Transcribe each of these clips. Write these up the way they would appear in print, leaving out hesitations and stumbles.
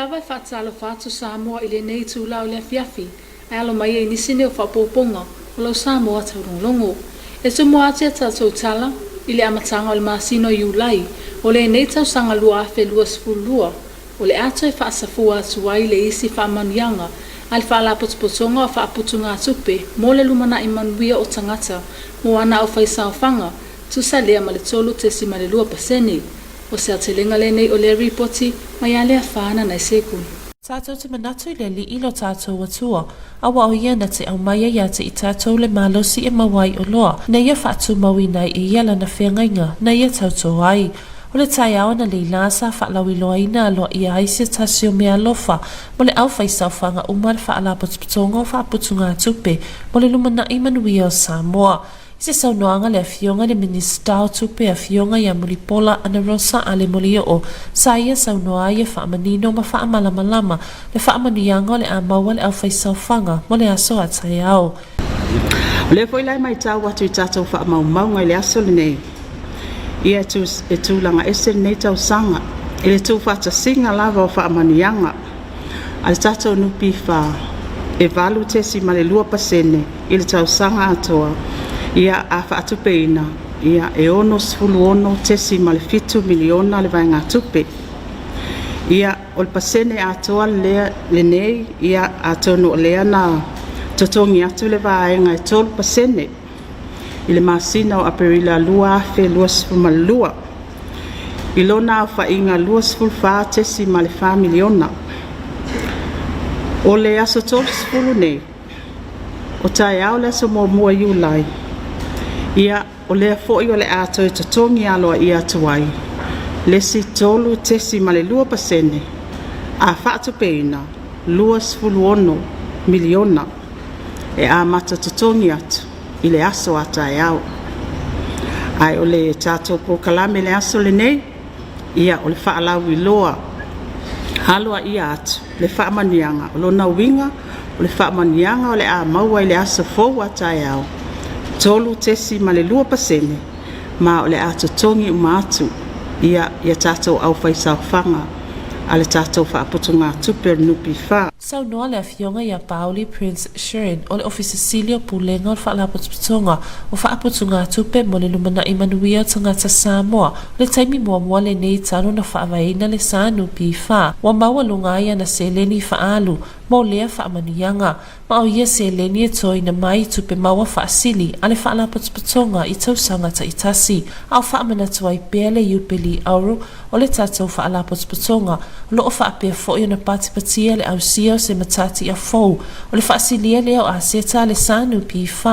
lava e faatalofa atu Samoa i lenei itula o le afiafi, ae alo mai ai nisi nei o faaopoopoga o lau Samoa taulogologo. E tumua atu i a tatou tala i le amataga o le masina o Iulai o lenei tausaga 2022, o le a toe faasafua atu ai le isi faamanuiaga a le Faalapotopotoga o Faaputugatupe mo le Lumanai Manuia o Tagata mo ana aufaisaofaga, tusa lea ma le 3.2%. O se aotelega lenei o lea ripoti mai a Leafa Nanaisekuni. Tatou te manatu i le Alii lo tatou Atua, aua o Ia na te aumaia ia te i tatou le malosi e maua ai oloa, na Ia faatumauina ai e Ia Lana feagaiga, na Ia tautō ai. O le taeao analeila sa faalauiloaina aloaia ai se tasi o meaalofa mo le aufaisaofaga uma a le Faalapotopotoga o Faaputugatupe mo le Lumanai Manuia o Samoa. I se saunoaga le Afioga i le Minisita o Tupe Afioga ia Mulipola Anarosa Ale Molioo, sa ia saunoa ai e faamanino ma faamalamalama le faamanuiaga o le a maua le aufaisaofaga mo le aso a taeao. O lea foi la e maitau atu i tatou faamaumauga i le aso lenei, ia e tulaga ese lenei tausaga i le tuufaatasiga lava o faamanuiaga a le tatou NPF e 8.2% i le tausaga atoa, ia a faatupeina, ia e $66.7 miliona le vaegatupe. Ia o le pasene atoa lea lenei, ia atonu o lea na totogi atu le vaega e 3% i le masina o Aperila 2022 i lona aofaiga $24.4 miliona. O le aso 30 nei, o taeao le aso 1 Iulai, ia o lea foi o le a toe totogi aloaia atu ai le isi 3.2% a faatupeina $26 miliona e amata totogi atu i le aso a taeao. Ae o le tatou polokalame i le aso lenei, ia o le faalauiloa aloaia atu le faamanuiaga. O lona uiga, o le faamanuiaga o le a maua i le aso fou a taeao, 3.2% ma o le a totogi uma atu ia tatou aufaisaofaga a le tatou faaputugatupe o le NPF. Saunoa le Afioga ia Pauli Prince Sheerin o le Ofisa Sili o Pulega o le Faalapotopotoga o Faaputugatupe mo le Lumanai Manuia o Tagata Samoa, o le taimi muamua lenei talu ona faavaeina le sa NPF, ua maualuga ai ana seleni faaalu mo lea faamanuiaga. Ma o ia seleni e toaina mai i tupe maua faasili a le Faalapotopotoga i tausaga taitasi. A o faamanatu ai pea le Iupeli Auro o le tatou Faalapotopotoga, o lo o faapea foi ona patipatia le ausia o se matatia fou o le faasilia lea o aseta a le SNPF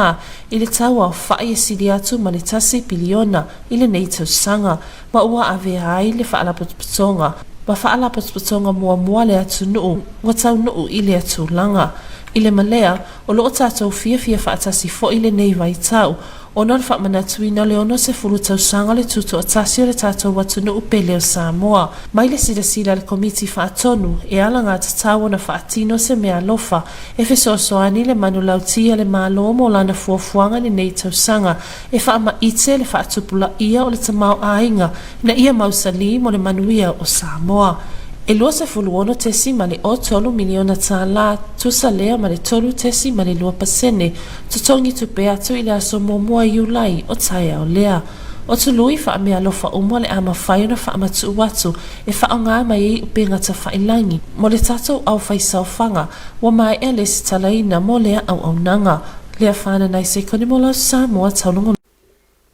i le tau aofai e sili atu ma le tasi piliona i lenei tausaga ma ua avea ai le Faalapotopotoga ma Faalapotopotoga muamua a le atunuu ua taunuu i lea tulaga. I le malea, o lo o tatou fiafia faatasi foi lenei vaitau ona o le faamanatuina o le 60 tausaga o le tutoatasi o le tatou atunuu pele o Samoa. Mai le silasila a le Komiti Faatonu, e alagatatau ona faatino se meaalofa e fesoasoani le manulauti a le Malo mo lana fuafuaga i lenei tausaga e faamaite le faatupulaia o le tamaoaiga ina ia mausali mo le manuia o Samoa. E $26.03 miliona tālā, tusa lea ma le 3.2% totogi tupe atu i le aso muamua Iulai o taeao lea. O tului faameaalofa uma o le a mafai ona faamatuu atu e faaaoga mai ai upega tafailagi mo le tatou aufaisaofaga ua maea lesitalaina mo lea auaunaga. Lea Fananai Sekoni mo lau Samoa Taulogologo.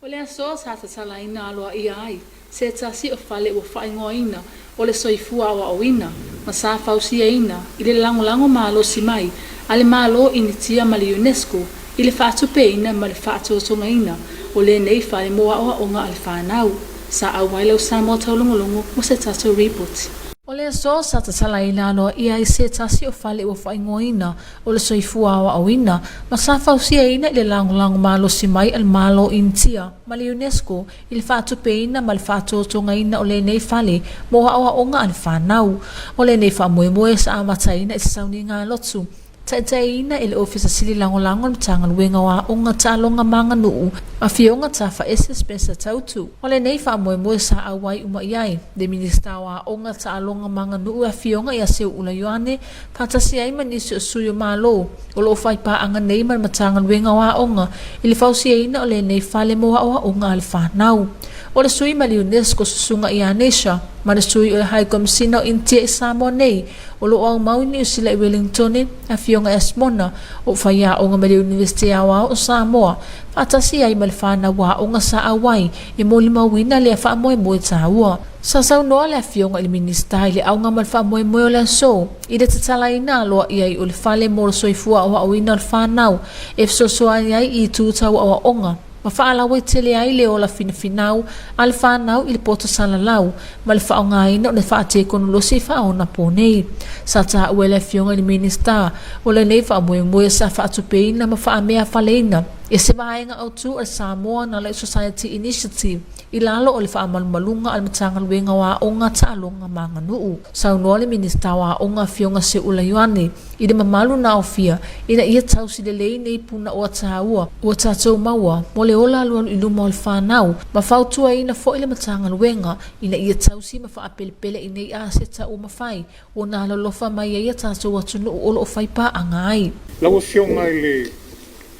O le aso sa tatalaina aloaia ai se tasi o fale ua faaigoaina o le soifua aoaoina ma sa fausiaina i le lagolago malosi mai a le Malo Initia ma le UNESCO i le faatupeina ma le faatotogaina o lenei fale mo aoaoga a le fanau. Sa auai lau Samoa Taulogologo mo se tatou ripoti. O le aso sa tatalaina aloaia ai se tasi o fale ua faaigoaina o le soifua aoaoina ma sa fausiaina i le lagolago malosi mai a le Malo Initia ma le UNESCO i le faatupeina ma le faatotogaina o lenei fale mo aoaoga a le fanau. O lenei faamoemoe sa amataina i se sauniga lotu. Taitaiina e le Ofisa Sili Lagolago o le Matagaluega o Aoga, Taaloga ma Aganuu, Afioga Tafaese Spencer Tautu. O lenei faamoemoe sa auai uma i ai le Minisita o Aoga, Taaloga ma Aganuu Afioga ia Seuula Ioane, faatasi ai ma nisi o sui o Malo o lo o faipaaga nei ma le Matagaluega o Aoga i le fausiaina o lenei fale mo aoaoga a le fanau. O le sui mai le UNESCO Susuga ia Anisha ma le sui o le High Komisina o Initia i Samoa nei o lo o aumau i Niu Sila i Welingtone, Afioga ia Simona o faiaoga mai le Iunivesite Aoao o Samoa, faatasi ai ma le fanau aoga sa auai e molimauina lea faamoemoe taua. Sa saunoa le Afioga i le Minisita i le auga ma le faamoemoe o le aso i le tatalaina aloaia ai o le fale mo le soifua aoaoina o le fanau e fesoasoani ai i itu tau aoaoga ma faalauaitele ai le ola finafinau a le fanau i le poto salalau ma le faaaogaina o le faatekonolosi faaonaponei. Sa taua e le Afioga i le Minisita o lenei faamoemoe sa faatupeina ma faameafaleina e se vaega autu a le Samoa Knowledge Society Initiative i lalo o le faamalumaluga a le Matagaluega o Aoga, Taaloga ma Aganuu. Saunoa le Minisita o Aoga Afioga Seuula Ioane i le mamalu na aofia ina ia tausi lelei nei puna oa taua ua tatou maua mo le ola alualu i luma o le fanau ma fautuaina foi le Matagaluega ina ia tausi ma faapelepele i nei aseta ua mafai ona alolofa mai ai a tatou atunuu o lo o fai paaga ai. Lau Afioga i le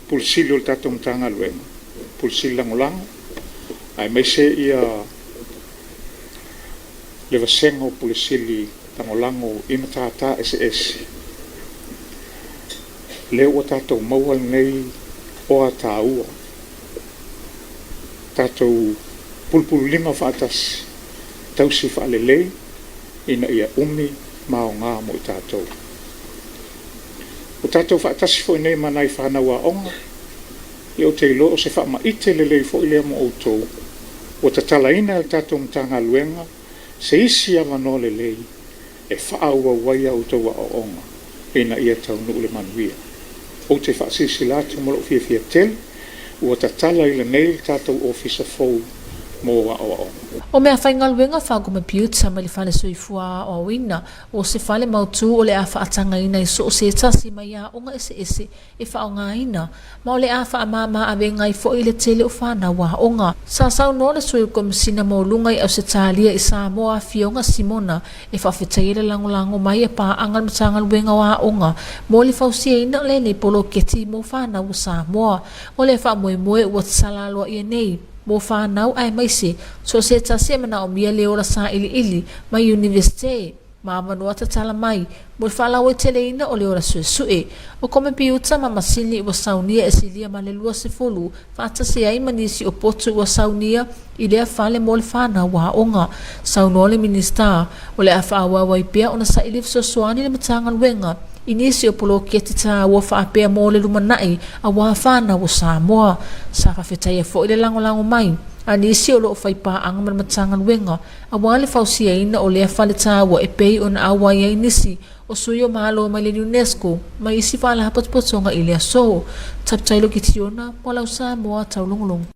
Pule Sili o le tatou Matagaluega, Pule Sili Lagolago, aemaise ia le vasega o Pule Sili Lagolago i matata eseese, lea ua tatou maua lenei oa taua, tatou pulupululima faatasi, tausi faalelei ina ia umi ma aoga mo i tatou. Ua tatou faatasi foi nei ma nai fanau aoga, ia ou te iloa o se faamaite lelei foi lea mo outou, ua tatalaina e le tatou Matagaluega se isi avanoa lelei e faaauau ai a outou aoaoga ina ia taunuu le manuia. Ou te faasilasila atu ma lou fiafia tele, ua tatala i lenei le tatou Ofisa fou mo aoaoga. O meafaigaluega faakomepiuta mai le Fale Soifua Aoaoina o se fale mautū o le a faatagaina i so o se tasi mai aoga eseese e faaaogaina, ma o le a faamāmā avega ai foi i le tele o fanau aoga. Sa saunoa le Sui o Komesina Maualuga i Ausetalia i Samoa Afioga Simona e faafetaia le lagolago mai a paaga le Matagaluega o Aoga mo le fausiaina o lenei poloketi mo fanau o Samoa. O le faamoemoe ua tatala aloaia nei mo fanau aemaise so o se tasi e manaomia le ola sailiili mai Iunivesite ma avanoa tatala mai mo le faalauaiteleina o le ola suesue o komepiuta ma masini ua saunia e silia ma le 20 faatasi ai ma nisi o potu ua saunia i lea fale mo le fanau aoga. Saunoa le Minisita, o le a faaauau ai pea ona saili fesoasoani le Matagaluega i nisi o poloketi taua faapea mo le lumanai aua fanau o Samoa. Sa faafetaia foi le lagolago mai a nisi o lo o fai paaga ma le Matagaluega aua le fausiaina o lea fale taua e pei ona auai ai nisi o sui o Malo mai le UNESCO ma isi faalapotopotoga i le aso. Taputailo Kitiona mo lau Samoa Taulogologo.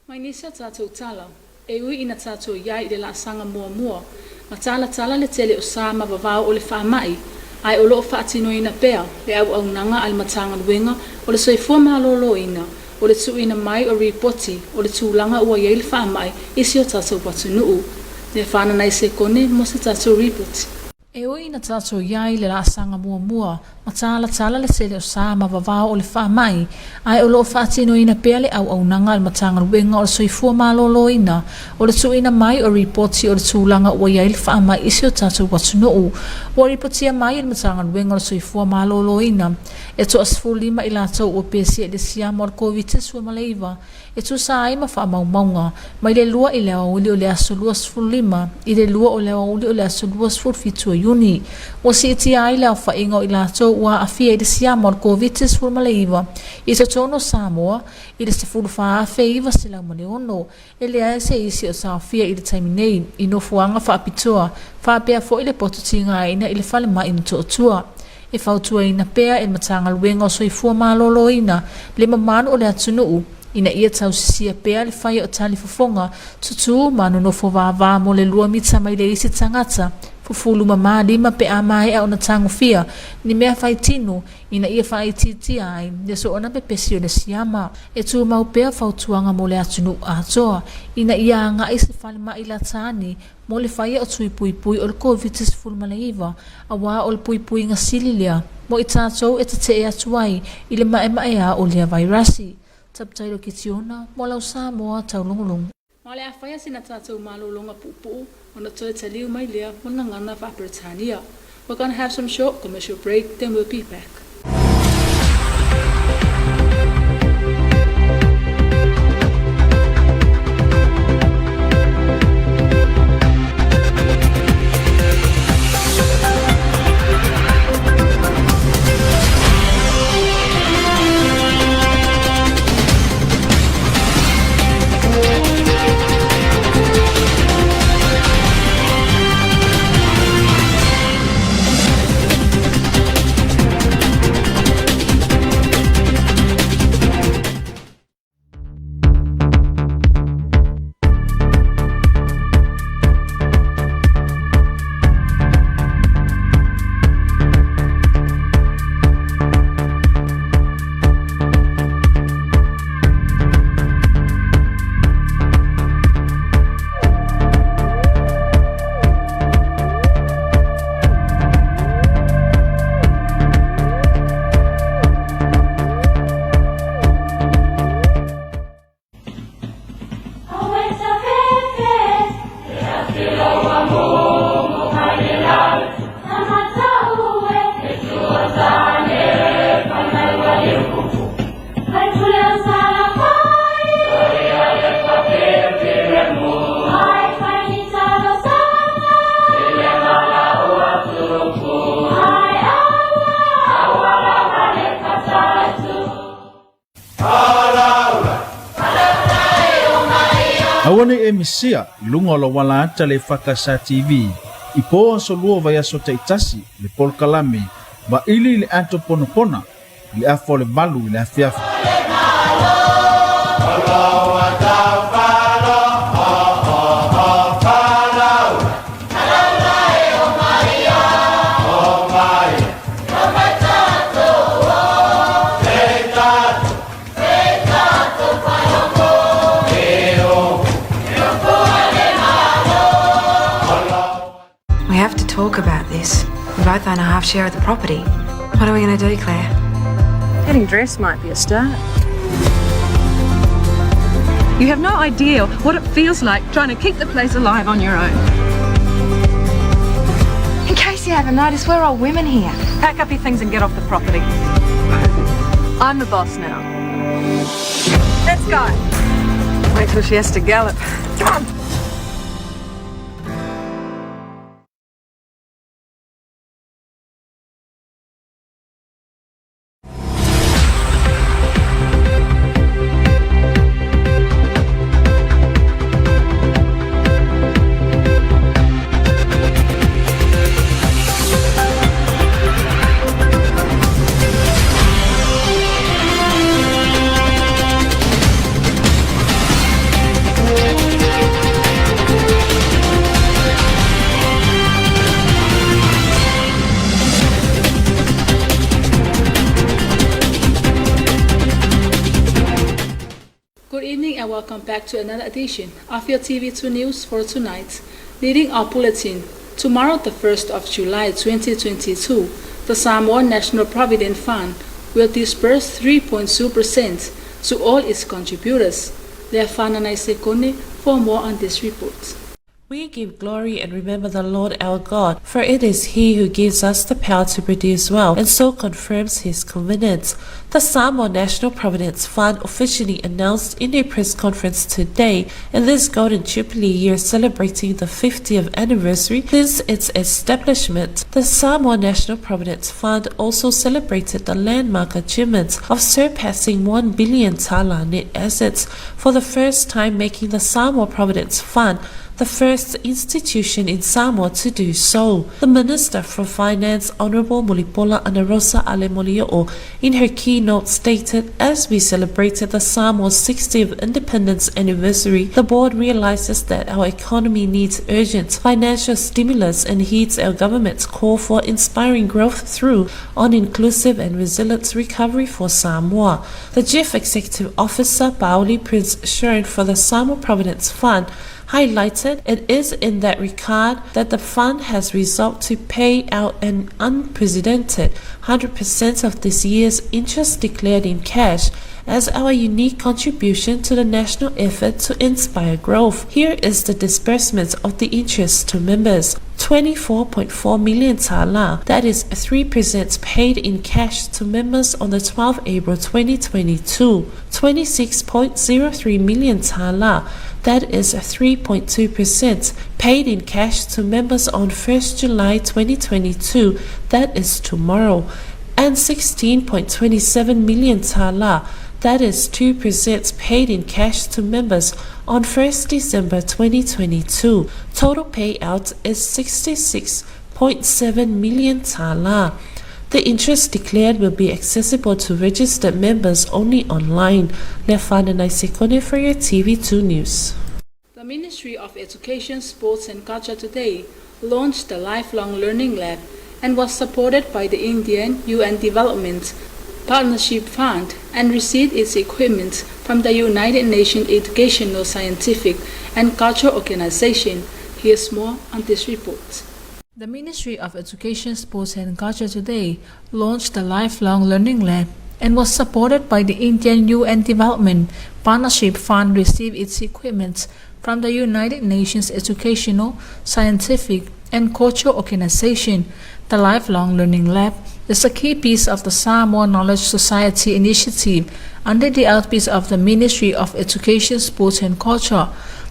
Mai nisi a tatou tala, e ui ina tatou i ai i le laasaga muamua, ma talatala le tele o sa ma vavao o le faamai, ae o lo o faatinoina pea le auaunaga a le Matagaluega o le Soifua Maloloina o le tuuina mai o ripoti o le tulaga ua i ai le faamai i si o tatou atunuu. Lea whanana i sekone mo se tatou ripoti. E ui ina tatou i ai i le laasaga muamua, ma talatala le tele o sa ma vavao o le faamai, ae o lo o faatinoina pea le auaunaga a le Matagaluega o le Soifua Maloloina o le tuuina mai o ripoti o le tulaga ua i ai le faamai i si o tatou atunuu. Ua ripotia mai e le Matagaluega o le Soifua Maloloina e toa 15 i latou ua pesia i le siama o le Koviti-19 e tusa ai ma faamaumauga mai le 2 i le aoauli o le aso 25 i le 2 o le aoauli o le aso 27 o Iuni. Ua siitia ai le aofaiga o i latou ua aafia i le siama o le Koviti-19 i totonu o Samoa i le 14,906. E leai se isi o taofia i le taimi nei i nofoaga faapitoa faapea foi le poto tigaina i le falemai i Motootua. E fautuaina pea e le Matagaluega o Soifua Maloloina le mamalu o le atunuu ina ia tausisia pea le faia o talifofoga tutū ma nonofo vāvā mo le 2 mita mai le isi tagata. 15 pe a maea ona tagofia ni mea faitino ina ia faaitiitia ai le soona pepesi o le siama. E tumau pea fautuaga mo le atunuu atoa ina ia agai i se falemai lata ane mo le faia o tui puipui o le Koviti-19, aua o le puipuiga sili lea mo i tatou e tetee atu ai i le maemaea o lea vairasi. Taputailo Kitiona mo lau Samoa taulogologo. Ma o le a faia sina tatou malologa puupuu ona toe taliu mai lea mo le gagana faa-Peretania. We're gonna have some short commercial break then we'll be back. Aua nei e misia i luga o lou ala ata le EFKS TV i po aso lua vaiaso taitasi le polokalame Vaili i le Ato Ponapona i le afa o le valu i le afiafi. We have to talk about this. We both own a half share of the property. What are we going to do, Claire? Getting dressed might be a start. You have no idea what it feels like trying to keep the place alive on your own. In case you haven't noticed, we're all women here. Pack up your things and get off the property. I'm the boss now. Let's go. Wait till she has to gallop. Come on. Good evening and welcome back to another edition of your TV2 News for tonight. Leading our bulletin, tomorrow the 1st of July 2022, the Samoa National Provident Fund will disburse 3.2% to all its contributors. Leafana Naisekone for more on this report. We give glory and remember the Lord our God, for it is He who gives us the power to produce wealth and so confirms His covenant. The Samoa National Providence Fund officially announced in a press conference today in this Golden Jubilee year celebrating the 50th anniversary since its establishment. The Samoa National Providence Fund also celebrated the landmark achievement of surpassing 1 billion tala net assets for the first time making the Samoa Providence Fund the first institution in Samoa to do so. The Minister for Finance, Honourable Mulipola Anarosa Ale Molioo, in her keynote keynote stated, As we celebrated the Samoa's 60th independence anniversary, the board realizes that our economy needs urgent financial stimulus and heeds our government's call for inspiring growth through an inclusive and resilient recovery for Samoa. The Chief Executive Officer, Paoli Prince Sharon for the Samoa Providence Fund, highlighted it is in that regard that the fund has resolved to pay out an unprecedented 100% of this year's interest declared in cash as our unique contribution to the national effort to inspire growth. Here is the disbursement of the interest to members. 24.4 million tala, that is 3% paid in cash to members on the 12 April 2022. 26.03 million tala, that is 3.2% paid in cash to members on 1st July 2022, that is tomorrow, and 16.27 million tala, that is 2% paid in cash to members on 1st December 2022. Total payout is 66.7 million tala. The interest declared will be accessible to registered members only online. Lefana Naisekone for your TV2 News. The Ministry of Education, Sports and Culture today launched the Lifelong Learning Lab and was supported by the Indian UN Development Partnership Fund and received its equipment from the United Nations Educational, Scientific and Cultural Organization. Here's more on this report. The Ministry of Education, Sports and Culture today launched the Lifelong Learning Lab and was supported by the Indian UN Development Partnership Fund received its equipment from the United Nations Educational, Scientific and Cultural Organization. The Lifelong Learning Lab is a key piece of the Samoa Knowledge Society initiative under the auspices of the Ministry of Education, Sports and Culture.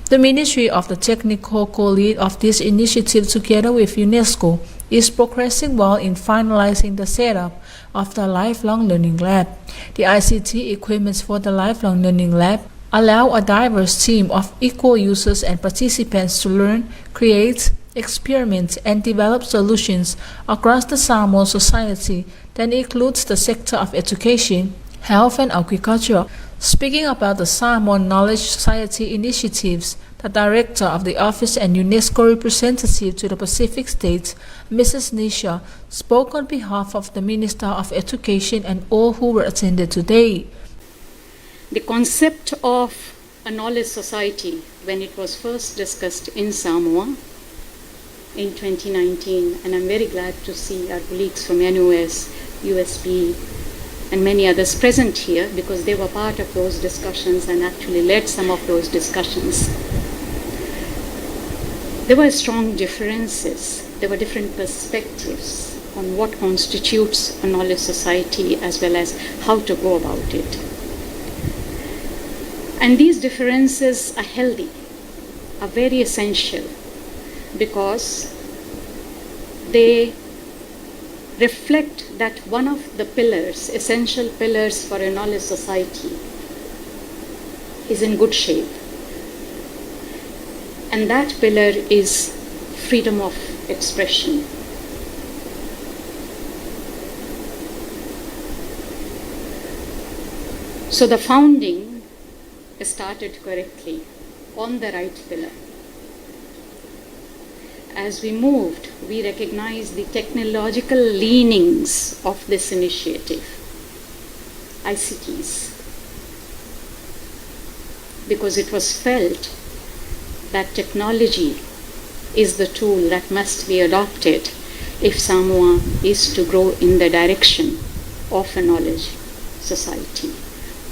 The Ministry of the Technical Co-Lead of this initiative together with UNESCO is progressing well in finalizing the setup of the Lifelong Learning Lab. The ICT equipment for the Lifelong Learning Lab allow a diverse team of equal users and participants to learn, create, experiment, and develop solutions across the Samoan society that includes the sector of education, health, and agriculture. Speaking about the Samoan Knowledge Society initiatives, the director of the office and UNESCO representative to the Pacific States, Mrs. Nisha, spoke on behalf of the Minister of Education and all who were attended today. The concept of a knowledge society, when it was first discussed in Samoa in 2019, and I'm very glad to see our colleagues from NUS, USP, and many others present here because they were part of those discussions and actually led some of those discussions. There were strong differences, there were different perspectives on what constitutes a knowledge society as well as how to go about it. And these differences are healthy, are very essential, because they reflect that one of the pillars, essential pillars for a knowledge society, is in good shape. And that pillar is freedom of expression. So the founding started correctly on the right pillar. As we moved, we recognized the technological leanings of this initiative, ICTs, because it was felt that technology is the tool that must be adopted if Samoa is to grow in the direction of a knowledge society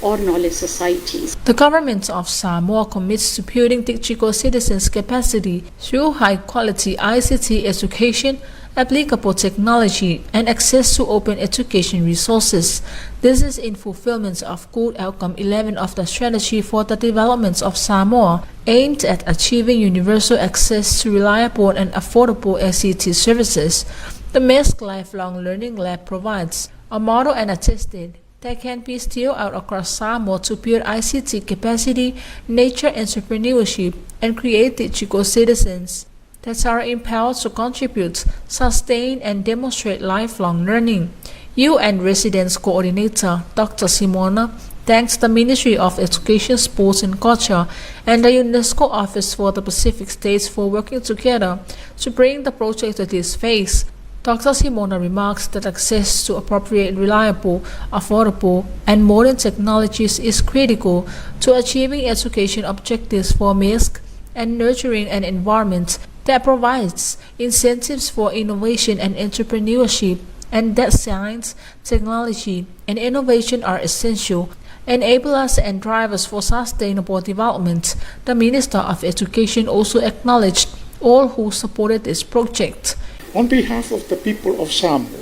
or knowledge societies. The government of Samoa commits to building digital citizens' capacity through high-quality ICT education, applicable technology, and access to open education resources. This is in fulfillment of Goal Outcome 11 of the Strategy for the Development of Samoa, aimed at achieving universal access to reliable and affordable ICT services. The MESC Lifelong Learning Lab provides a model and attested that can be still out across Samoa to build ICT capacity, nature entrepreneurship, and create digital citizens that are empowered to contribute, sustain, and demonstrate lifelong learning. UN Residence Coordinator Dr. Simona thanked the Ministry of Education, Sports and Culture and the UNESCO Office for the Pacific States for working together to bring the project to this phase. Dr. Simona remarks that access to appropriate, reliable, affordable, and modern technologies is critical to achieving education objectives for MISC and nurturing an environment that provides incentives for innovation and entrepreneurship, and that science, technology, and innovation are essential enablers and drivers for sustainable development. The Minister of Education also acknowledged all who supported this project. On behalf of the people of Samoa,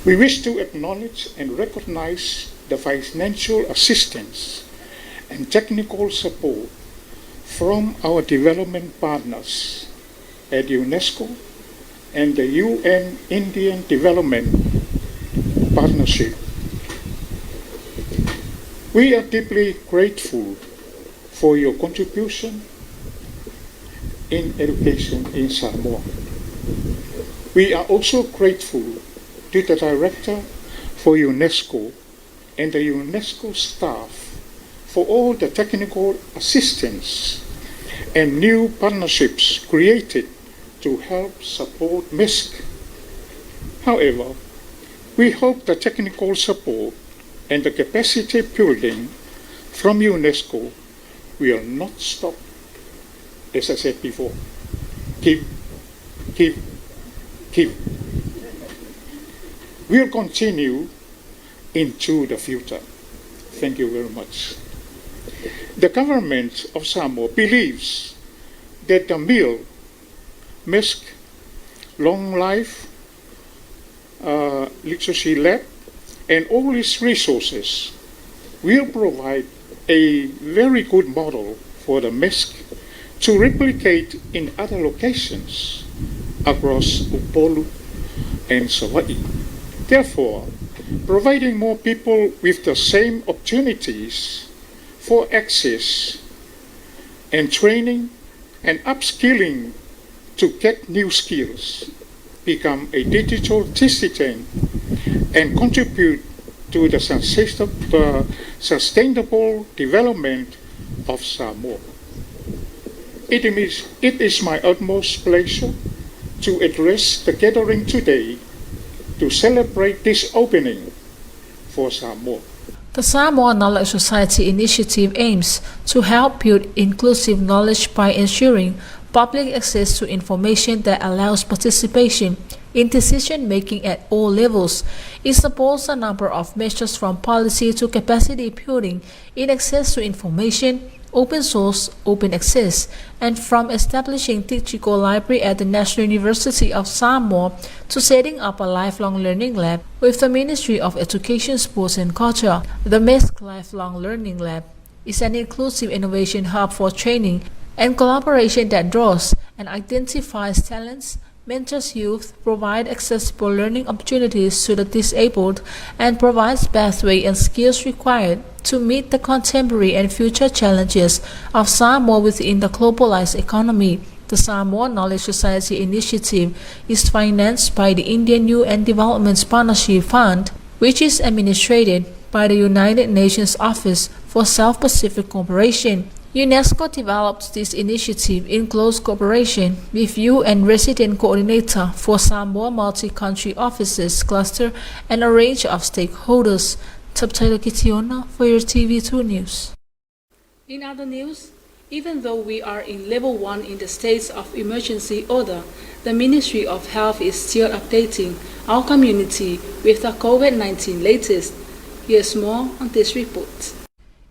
we wish to acknowledge and recognize the financial assistance and technical support from our development partners at UNESCO and the UN Indian Development Partnership. We are deeply grateful for your contribution in education in Samoa. We are also grateful to the Director for UNESCO and the UNESCO staff for all the technical assistance and new partnerships created to help support MISC. However, we hope the technical support and the capacity building from UNESCO will not stop, as I said before. Keep, keep, keep. We'll continue into the future. Thank you very much. The government of Samoa believes that the MIL, MISC, Long Life Literacy Lab, and all its resources will provide a very good model for the MISC to replicate in other locations across Upolu and Savaii. Therefore, providing more people with the same opportunities for access and training and upskilling to get new skills, become a digital citizen, and contribute to the sustainable development of Samoa. It is my utmost pleasure to address the gathering today to celebrate this opening for Samoa. The Samoa Knowledge Society initiative aims to help build inclusive knowledge by ensuring public access to information that allows participation in decision-making at all levels. It supports a number of measures from policy to capacity building in access to information, open source, open access, and from establishing digital library at the National University of Samoa to setting up a lifelong learning lab with the Ministry of Education, Sports and Culture. The MISC Lifelong Learning Lab is an inclusive innovation hub for training and collaboration that draws and identifies talents, mentors youth, provide accessible learning opportunities to the disabled, and provides pathway and skills required to meet the contemporary and future challenges of Samoa within the globalized economy. The Samoa Knowledge Society initiative is financed by the Indian UN Development Partnership Fund, which is administered by the United Nations Office for South Pacific Cooperation. UNESCO developed this initiative in close cooperation with UN Resident Coordinator for Samoa Multi-Country Offices Cluster and a range of stakeholders. Subtitle Kitiona for your TV2 News. In other news, even though we are in level 1 in the state of emergency order, the Ministry of Health is still updating our community with the COVID-19 latest. Here's more on this report.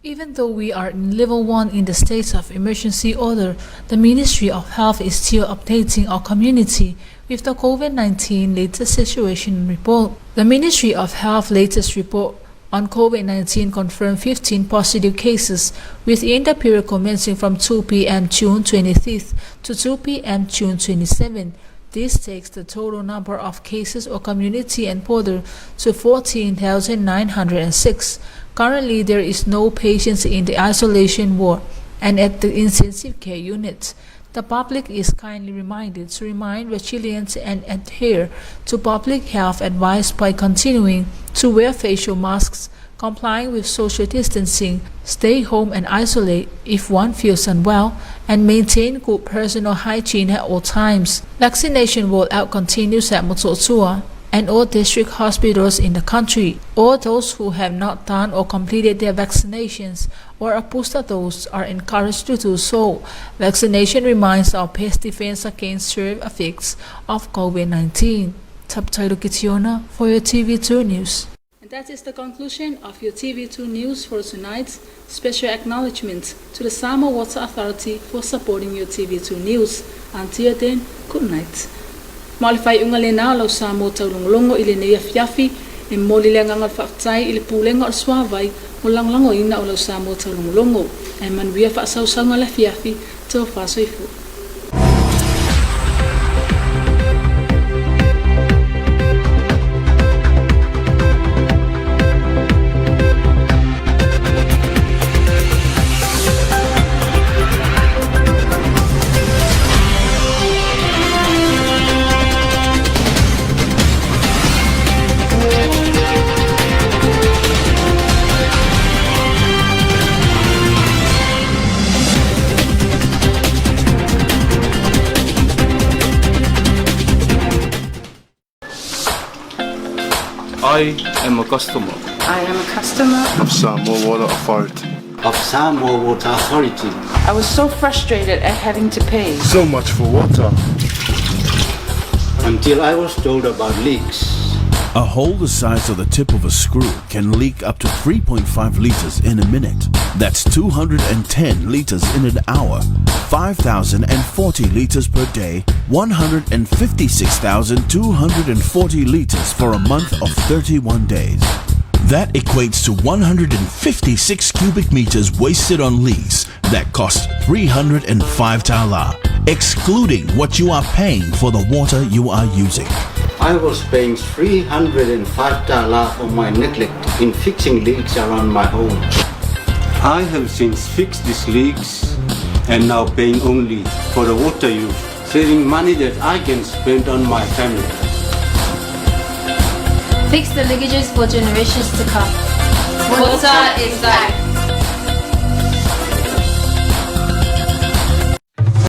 Even though we are in level 1 in the state of emergency order, the Ministry of Health is still updating our community with the COVID-19 latest situation report. The Ministry of Health latest report on COVID-19 confirmed 15 positive cases within the period commencing from 2 p.m. June 25th to 2 p.m. June 27. This takes the total number of cases or community and border to 14,906. Currently, there is no patients in the isolation ward and at the intensive care unit. The public is kindly reminded to remain resilient and adhere to public health advice by continuing to wear facial masks, complying with social distancing, stay home and isolate if one feels unwell, and maintain good personal hygiene at all times. Vaccination rollout continues at Motootua and all district hospitals in the country. All those who have not done or completed their vaccinations or a booster dose are encouraged to do so. Vaccination remains our best defense against severe effects of COVID-19. Subtitle Kitiona for your TV2 News. And that is the conclusion of your TV2 News for tonight. Special acknowledgement to the Samoa Water Authority for supporting your TV2 News. Until then, good night. Ma o le faaiuga lena o lau Samoa taulogologo i lenei afiafi, e momoli le agaga o le faafetai i le Pulega o le Suavai mo le lagolagoina o lau Samoa taulogologo. Ae manuia faasausauga o le afiafi, tofa soifua. I am a customer. I am a customer of Samoa Water Authority. Of Samoa Water Authority. I was so frustrated at having to pay so much for water. Until I was told about leaks. A hole the size of the tip of a screw can leak up to 3.5 liters in a minute. That's 210 liters in an hour, 5,040 liters per day, 156,240 liters for a month of 31 days. That equates to 156 cubic meters wasted on leaks that cost 305 tala, excluding what you are paying for the water you are using. I was paying 305 tala for my neglect in fixing leaks around my home. I have since fixed these leaks and now paying only for the water use, saving money that I can spend on my family. Fix the leakages for generations to come. Water is life.